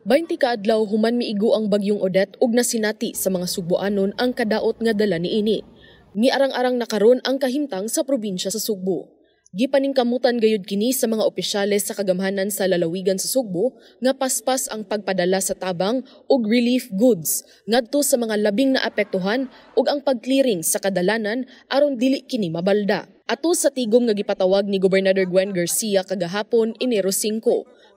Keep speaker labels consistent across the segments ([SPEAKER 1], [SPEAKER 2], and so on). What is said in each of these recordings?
[SPEAKER 1] 20 ka adlaw human miigo ang bagyong Odette ug nasinati sa mga Sugboanon ang kadaot nga dala niini. Miarang-arang na karon ang kahimtang sa probinsya sa Sugbo. Gipaningkamutan gayud kini sa mga opisyales sa kagamhanan sa lalawigan sa Sugbo nga paspas ang pagpadala sa tabang ug relief goods ngadto sa mga labing naapektuhan ug ang pag-clearing sa kadalanan aron dili kini mabalda. Ato sa tigom nga gipatawag ni Gobernador Gwen Garcia kagahapon, Enero 5,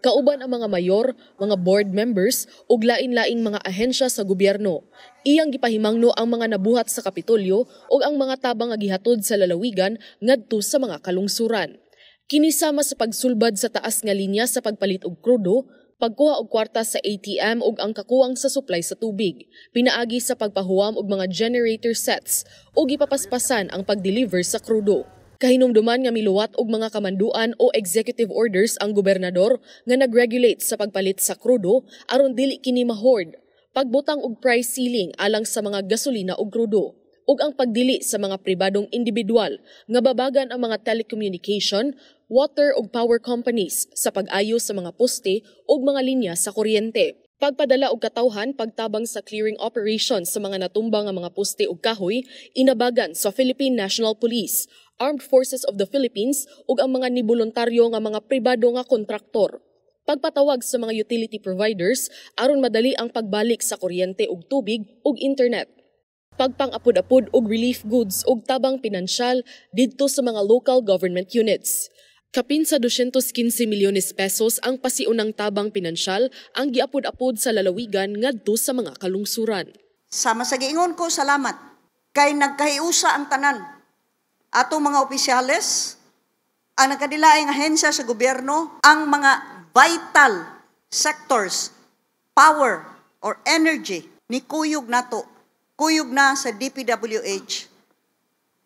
[SPEAKER 1] kauban ang mga mayor, mga board members ug lain-laing mga ahensya sa gobyerno. Iyang gipahimangno ang mga nabuhat sa Kapitolyo ug ang mga tabang nga gihatod sa lalawigan ngadto sa mga kalungsuran. Kini sama sa pagsulbad sa taas nga linya sa pagpalit og krudo, pagkuha og kwarta sa ATM ug ang kakuwang sa supply sa tubig, pinaagi sa pagpahuwam og mga generator sets ug gipapaspasan ang pag-deliver sa krudo. Kahinumduman nga miluwat og mga kamanduan o executive orders ang gobernador nga nag-regulate sa pagpalit sa krudo aron dili kini ma-hoard, pagbutang og price ceiling alang sa mga gasolina ug krudo, ug ang pagdili sa mga pribadong individual nga babagan ang mga telecommunication, water ug power companies sa pag-ayo sa mga poste ug mga linya sa kuryente. Pagpadala og katawhan pagtabang sa clearing operations sa mga natumba nga mga poste ug kahoy inabagan sa Philippine National Police, Armed Forces of the Philippines ug ang mga niboluntaryo nga mga pribado nga kontraktor. Pagpatawag sa mga utility providers aron madali ang pagbalik sa kuryente ug tubig ug internet. Pagpang-apod-apod og relief goods ug tabang pinansyal didto sa mga local government units. Kapin sa 215 milyones pesos ang pasiunang tabang pinansyal ang giapod-apod sa lalawigan ngadto sa mga kalungsuran.
[SPEAKER 2] Sama sa giingon ko, salamat. Kay nagkahiusa ang tanan. Atong mga opisyales, ang nagkadilaing ahensya sa gobyerno, ang mga vital sectors, power or energy, ni kuyog nato. Kuyog na sa DPWH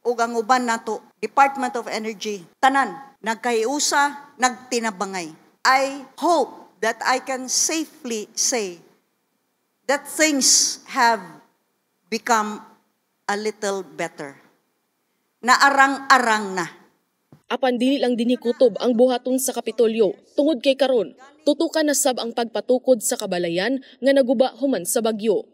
[SPEAKER 2] ug ang uban nato, Department of Energy, tanan, nagkahiusa, nagtinabangay. I hope that I can safely say that things have become a little better. Naarang-arang na.
[SPEAKER 1] Apan dili lang dinhi kutob ang buhaton sa Kapitolyo tungod kay karon tutukan na sab ang pagpatukod sa kabalayan nga naguba human sa bagyo.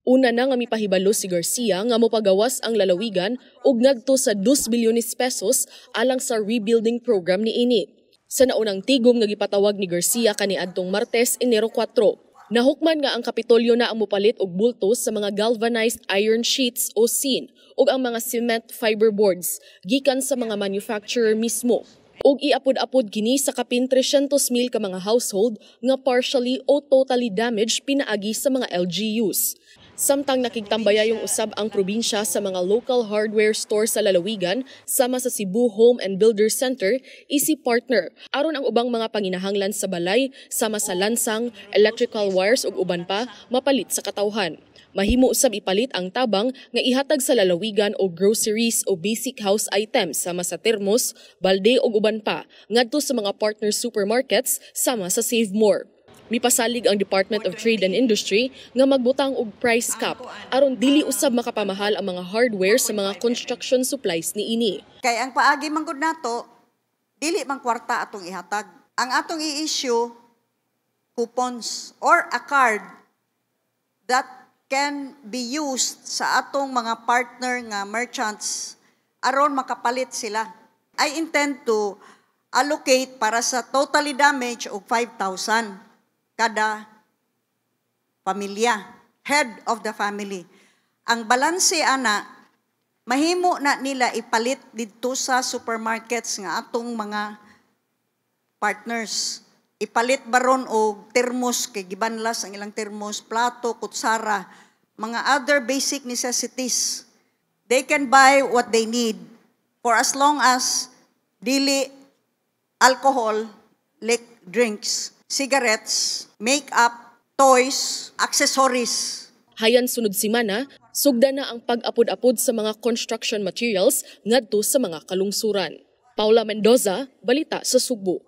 [SPEAKER 1] Una na nga mipahibalo si Garcia nga mopagawas ang lalawigan og ngadto sa 2 bilyones pesos alang sa rebuilding program niini. Sa naunang tigom nga gipatawag ni Garcia kaniadtong Martes, Enero 4, nahukman nga ang Kapitolyo na ang mopalit og bulto sa mga galvanized iron sheets o SIN ug ang mga cement fiber boards gikan sa mga manufacturer mismo ug iapod-apod kini sa kapin 300 mil ka mga household nga partially o totally damaged pinaagi sa mga LGUs. Samtang nakigtambayayong usab ang probinsya sa mga local hardware store sa lalawigan sama sa Cebu Home and Builder Center, isip partner aron ang ubang mga panginahanglan sa balay sama sa lansang, electrical wires ug uban pa mapalit sa katawhan. Mahimo usab ipalit ang tabang nga ihatag sa lalawigan og groceries o basic house items sama sa termos, balde ug uban pa ngadto sa mga partner supermarkets sama sa Save More. Mipasalig ang Department of Trade and Industry nga magbutang og price cap aron dili usab makapamahal ang mga hardware sa mga construction supplies niini.
[SPEAKER 2] Kay ang paagi man gud nato, dili man kwarta atong ihatag. Ang atong i-issue, coupons or a card that can be used sa atong mga partner nga merchants aron makapalit sila. I intend to allocate para sa totally damaged og 5,000 kada pamilya, head of the family. Ang balanse ana, mahimo na nila ipalit didto sa supermarkets nga atong mga partners. Ipalit baron og termos kay gibanlas ang ilang termos, plato, kutsara, mga other basic necessities. They can buy what they need for as long as dili alcohol, liquor drinks, cigarettes, makeup, toys, accessories.
[SPEAKER 1] Hayan sunod semana, sugda na ang pag-apod-apod sa mga construction materials ngadto sa mga kalungsuran. Paula Mendoza, Balita sa Sugbo.